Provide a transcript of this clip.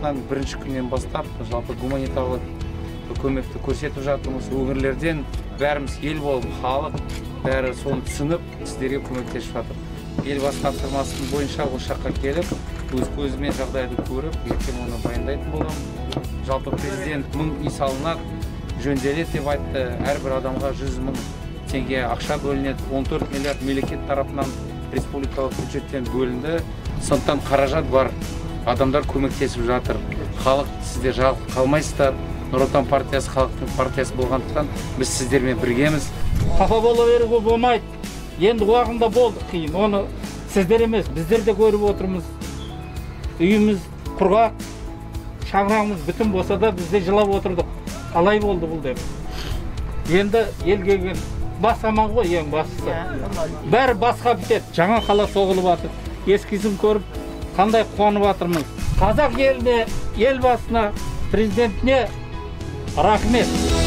тарапынан бірінші күннен бастап жалпы гуманитарлық көмекті көрсетіп жатырмыз. Өңірлерден бәріміз ел болып, халық бәрі соны түсініп, сіздерге көмектесіп жатыр. Елбасы тапсырмасы бойынша осы жаққа келіп, өз көзімен жағдайды көріп, ертең оны баяндайтын боламын. Жалпы президент 1000 үй салынады, жөнделеді деп айтты. Әрбір адамға 100 000 теңге ақша бөлінеді. 14 миллиард мемлекет тарапынан республикалық бюджеттен бөлінді. Сондықтан қаражат бар, адамдар көмектесіп жатыр. Халық, сіздер жалғыз қалмайсыздар. Нұр Отан партиясы халықтың партиясы болғандықтан біз сіздермен біргеміз. Қапа бола беруге болмайды. Енді уағында болды қиын. Оны сіздер емес, біздер де көріп отырмыз. Үйіміз құрғақ, шаңырағымыз бүтін болса да біз де жылап отырдық. Қалай болды бұл деп. Енді ел келген бас аман ғой, ең бастысы. Бәрі басқа бітеді. Жаңа қала соғылып жатыр. Ескісін көріп қандай қуанып жатырмыз. Қазақ еліне, елбасына, президентіне рахмет.